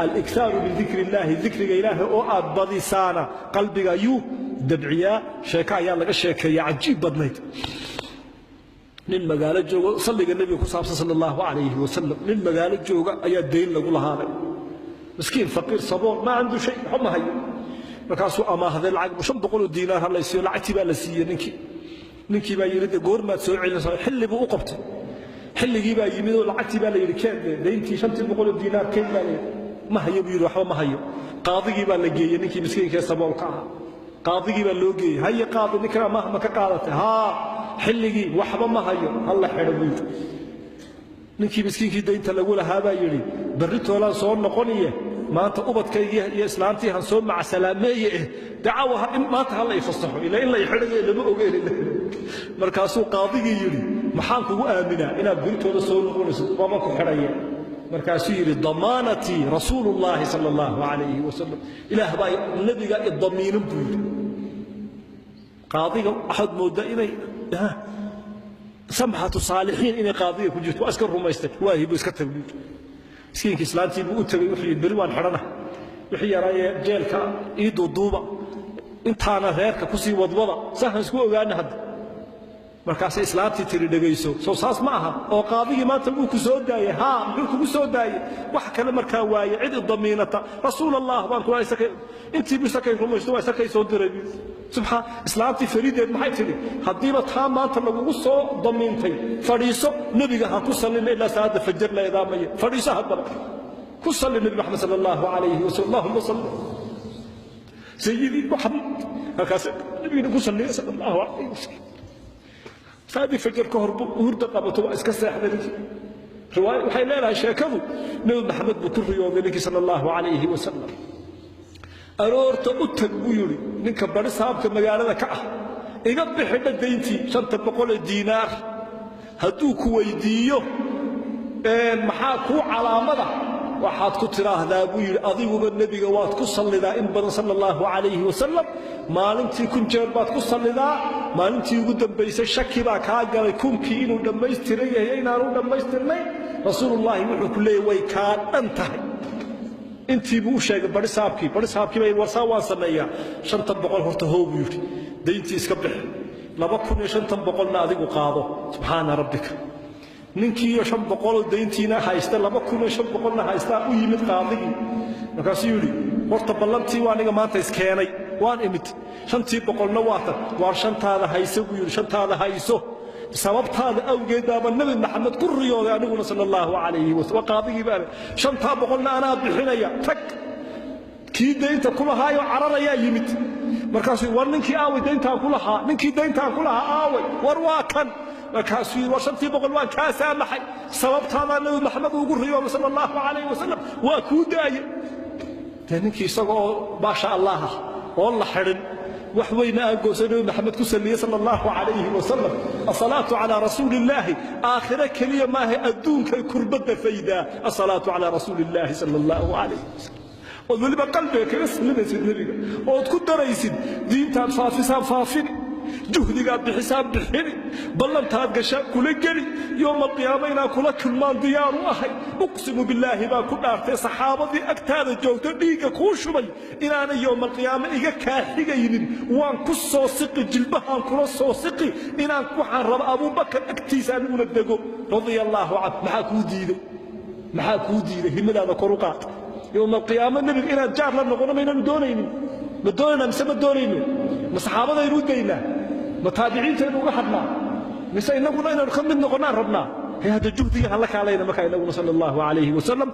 Aliktaaru min dikri illaahi, dikriga Ilaahay oo aad badisaana qalbiga ayuu dabciyaa. Sheeko ayaa laga sheekeeya cajiib badnayd. Nin magaalo jooga, salliga Nebiga ku saabsan sala Allahu calayhi wasalam, nin magaalo jooga ayaa dayn lagu lahaaday. Miskiin, faqiir, sabool, maa cindu shay, waxba ma hayo. Markaasuu amaahday lacag 500 diinaar ha laysiiyo. Lacagtii baa la siiyey ninkii. Ninkii baa yidhi, de goormaad soo celinaysaa? Xilli buu u qabtay. Xilligii baa yimid oo lacagtii baa la yidhi keen, de dayntii 500 diinaar keen baa la yidhi. Ma hayo buu yidhi, waxba ma hayo. Qaadigii baa la geeyey ninkii miskiinka ee saboolka ahaa. Qaadigii baa loo geeyey. Haye qaadi, ninkan amaah ma ka qaadatay? Haa. Xilligii? Waxba ma hayo. Ha la xidho buu yidhi. Ninkii miskiinkii daynta lagu lahaa baa yidhi, berri toolaan soo noqoniye, maanta ubadkaygii iyo islaantii han soo macasalaameeye, dacawa maanta ha la ifasaxo, ilaa in la ixidhayo lama ogeyn. Markaasuu qaadigii yidhi, maxaan kugu aaminaa inaad beritooda soo noqonayso? Waaba ku xidhaya. Markaasuu yidhi, damaanatii rasuulullaahi sala Allahu calayhi wasalam, Ilaah baa nebiga idamiinan buu yidhi. Qaadiga waxaad mooddaa inay samxatu saalixiin inay qaadiga ku jirto. Waa iska rumaystay, waahi buu iska tagay. Buu miskiinka islaantii buu u tegey, wuxuu yidhi, beri waan xidhana, wixii yaraayee jeelka ii duuduuba, intaana reerka kusii wadwada, sahan isku ogaana hadda. Markaasay islaantii tiri, dhegayso, soo saas ma aha oo qaadigii maanta wuu ku soo daayey? Haa. Muxuu kugu soo daayey? Wax kale markaa waaye, cid idamiinata rasuul Allah baan kula isakay. Intii buu isakay rumaysto, waa isakay soo diray. Subxaan, islaantii fariideed maxay tidhi? Haddiiba taa maanta lagugu soo damiintay, fadhiiso, nebiga ha ku sallina ilaa salaada fajar la idaamaya. Fadhiiso haddaba, ku salli Nebi Maxamed sala Allahu calayhi wasalam. Allahuma salli sayidii Maxamed. Halkaas nabigina ku salliya sala Allahu calayhi wasalam. Salaadii fajar ka hor buu hurda qabato, waa iska seexday ninkii. Riwaaya waxay leedahay sheekadu, Nebi Maxamed buu ku riyooday ninkii sala Allahu calayhi wasalam. Aroorta u tag buu yidhi ninka bari saabka magaalada ka ah, iga bixidha dayntii 500 diinaar. Hadduu ku weydiiyo maxaa kuu calaamada, waxaad ku tidhaahdaa buu yidhi, adiguba nebiga waad ku sallidaa in badan sala Allahu calayhi wasalam, maalintii 1000 jeer baad ku sallidaa. Maalintii ugu dambaysay shaki baa kaa galay kunkii inuu dhammaystiran yahay inaanu dhammaystirnayn. Rasuulullaahi wuxuu ku leeyahy way kaa dhan tahay. Intii buu u sheegay bari saabkii. Bari saabkii bay warsaa, waan sameeyaa 500 horta hoo buu yidhi, dayntii iska bixi, 2500-na adigu qaado. Subxaana rabbika, ninkii iyo 500 dayntiina haysta, 2500-na haystaa u yimid qaadigii. Markaasuu yidhi, horta ballantii waa aniga maanta iskeenay, waan imid, 500-na waatan, waar shantaada hayso buu yidhi, shantaada hayso. Sababtaada awgeed baaba Nebi Maxamed ku riyooday aniguna sala Allahu calayhi wasallam. Waa qaadigii baa 500-na anaa bixinaya, tag. Kii daynta ku lahaayoo cararayaa yimid. Markaasuu, war ninkii aaway dayntaan ku lahaa? Ninkii dayntaan ku lahaa aaway? War waa kan. Markaasuu yidhi, war 500 waan kaa saamaxay, sababtaadaa Nebi Maxamed ugu riyooday sala Allahu calayhi wasalam, waa kuu daayey. Dee ninkii isaga oo maasha Allah ah oon la xidhin, wax weyna aan goosan, Nebi Maxamed ku salliyey sala Allahu calayhi wasalam. Asalaatu calaa rasuuli illaahi aakhiro keliya maaha, adduunkay kurbadda faydaa. Asalaatu calaa rasuuli illaahi sala Allahu calayhi wasalam, ood weliba qalbiga kaga sallinaysid nebiga, ood ku daraysid diintaad faafisaan faafini, juhdigaad bixisaan bixini, ballantaad gashaan kula geli, yowma alqiyaama inaan kula kulmaan diyaar u ahay. Uqsimu billaahi baan ku dhaartay, saxaabadii agtaada joogto dhiigga kuu shubay inaanay yowma alqiyaama iga kaa xigaynin. Waan ku soo siqi, jilbahaan kula soo siqi, inaan waxaan raba Abuubakar agtiisa aniguna dego radia Allaahu canhu. Maxaa kuu diiday? Maxaa kuu diiday? Himadaada kor u qaad. Yowma alqiyaama nebiga inaan jaar la noqono maynaanu doonaynin? Ma doonaynaa mise ma doonayno? Ma saxaabadaynu u daynaa? Ma taabiciintaynu uga hadhnaa? Mise innaguna inaynu ka mid noqonnaan rabnaa? He hadda juhdiga han la kaalayna markaa inaguna sala Allahu calayhi wasalam.